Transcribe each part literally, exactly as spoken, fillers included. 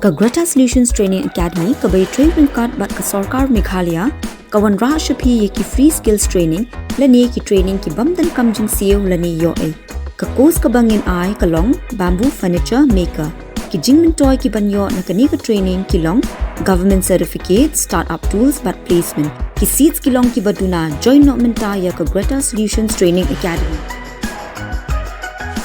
Ka Greta Solutions Training Academy kaba ïatrei ryngkat bad ka sorkar Meghalaya ka wanrah sha phi ïa ki free skills training lane ki training ki bym donkam jingsiew lane ïoh ei. Ka course kaba ngin ai ka long bamboo furniture maker. Ki jingmyntoi kiban ïoh na kane ka training ki long government certificate, start-up tools bad placement. Ki seats ki long kiba duna. Join noh mynta ïa ka Greta Solutions Training Academy.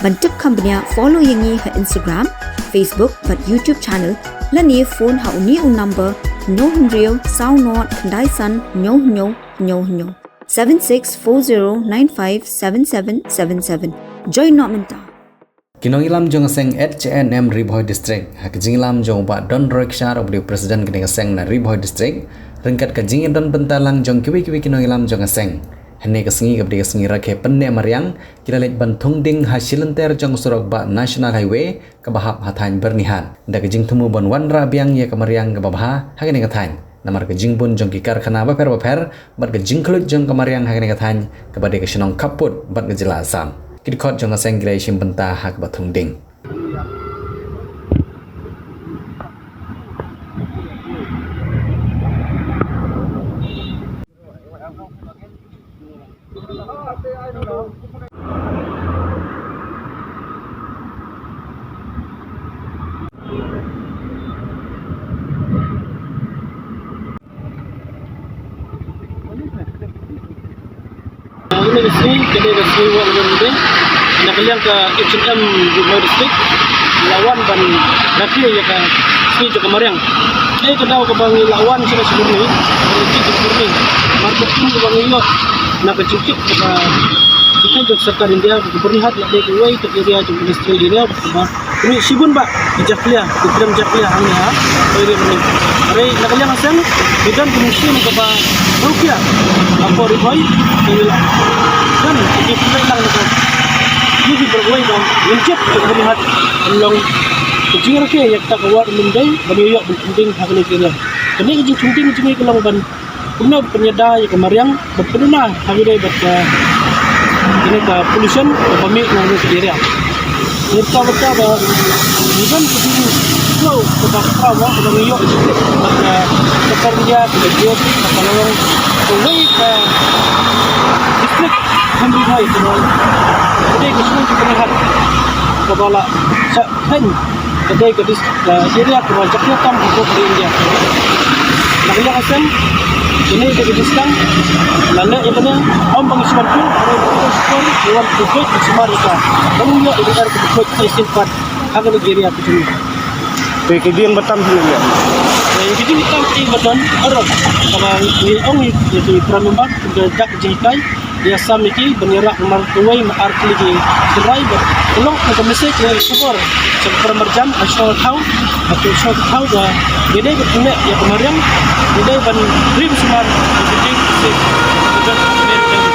Ban tip kham bniah, follow ïa ngi ha Instagram, Facebook bad YouTube channel lane phone ha une u number: hynñiew hynriew saw nod khyndai san hynñiew hynñiew hynñiew hynñiew, seven six four zero nine five seven seven seven seven. Join noh mynta. Ki nongïalam jong ka seng H A N M Ri Bhoi District, ha ka jingïalam jong u Bah Donroy Kshaid uba dei u President kane ka seng na Ri Bhoi District, ryngkat ka jingïadon bynta lang jong kiwei kiwei ki nongïalam jong ka seng. Hynne ka sngi kaba dei ka sngi rakhe pynneh mariang, ki la leit ban thung ding ha shilynter jong surok bah National Highway kaba hap ha thaiñ Byrnihat, da ka jingthmu ban wanrah biang ïa ka mariang kaba bha ha kane ka thaiñ namar ka jingbun jong ki karkhana bapher bapher bad ka jingkhluit jong ka mariang ha kane ka thaiñ kaba dei ka shnong khappud bad ka jylla Assam. Ki dkhot jong ka seng ki la ïashim bynta ha kaba thung ding. Ine ka sngi ka dei ka sngi wah lade lade na ka liang ka H A N M Ri Bhoi District. La wan ban rakhe ïa ka sngi jong ka mariang. Dei ka daw kaba ngi la wan sha ka Shibun ni, ka Shibun ni. Mar ka pun kaba ngi ïoh na ka jingkit kaba jingkit jong sorkar India, ka Byrnihat la dei kawei ka area jong ka industrial area kaba Kane shibun bah ki jakhlia, ki trem jakhlia hangne ha. Oi re bani. Are na ka liang ka seng ki don ki machine kaba rukia. Apo ri hoi. Ki don ki ki pynlong lang na ka. Ki ki berwei bang. Ngin jep ki bani hat. Long ki jingrakhe ïa kata ka wad Mumbai ban ïoh ban thung ding ha kane ki ria. Kane ki jingthung ding jingïoh ka long ban Kumno ban ïada ïa ka mariang, ban pynuna ha kine bad ka, kine ka pollution kaba mih na kane ka area. Ngi ta bynta ba ngi don ka jingkhlaiñ kaba khraw ba kaba ngi ïoh bad ka sorkar India kaba jia kaba la long kawei ka district hynriew bhai kaba dei ka shnong kaba ngi hat kaba la shah Thaiñ ka dei ka dis-, ka area kaba jakhlia tam ha ka ri India. Na ka liang ka seng kane ka dei ka distance la leh ïa kane, ym ba ngi sumar pur, hynrei ba ngi sumar, ngi wan pyrkhat ngi sumar ïa ka. Ba ngi ïoh ïa ka area kaba khuid ka isim pat ha kane ka area ka jong ngi. Te ka dien ba tam hi ïa. Te ka dien ba tam hi ba don, arok kaba ngi ong ïa ki prime member, ka dak jinghikai. Ïa sam ïa ki ban ïarap namar kawei na ar tylli ki tynrai bad ka long ka message ka khubor sha ka para marjan ha shnong Thaw, ha ka shnong Thaw ba ngi dei ban pynleh ïa ka mariang, ngi dei ban rim sumar ïa ka ding ka sing ka jong ka mariang.